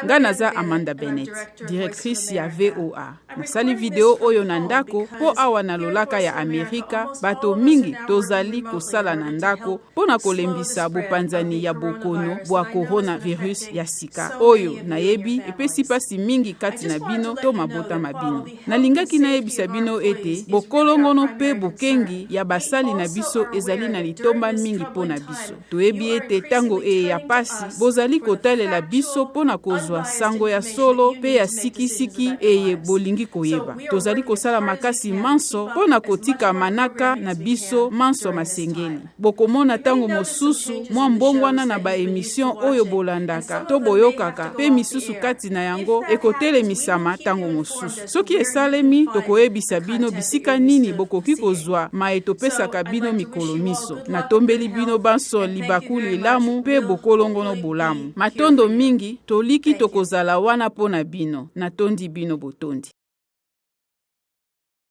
Nga naza Amanda Bennett, directrice ya VOA. Nasali video oyo na ndako mpo awa na lolaka ya Amerika bato mingi tozali kosala na ndako mpo na kolembisa bopanzani ya bokono bwa coronavirus ya sika oyo nayebi epesi mpasi mingi kati na bino to mabota ma bino. Nalingaki nayebisa bino ete bokolongono mpe bokengi ya basali na biso ezali na litomba mingi mpo na biso. Toyebi ete ntango eye ya pasi, bozali kotalela biso mpo na kozwa sango ya solo mpe ya sikisiki eye bolingi koyeba. Tozali kosala makasi manso mpo na kotika manaka na biso manso masengeli. Bokomona ntango mosusu mwa mbongwana na ba emissions oyo bolandaka to boyokaka mpe misusu kati na yango ekotelemisama ntango mosusu. Soki esalemi, tokoyebisa bino bisika nini bokoki kozwa maye topesaka bino mikolo minso. Natombeli bino banso libaku lilamu mpe bokolongono bolamu. Matondo mingi, toliki tokozala wana mpo na bino. Natondi bino botondi.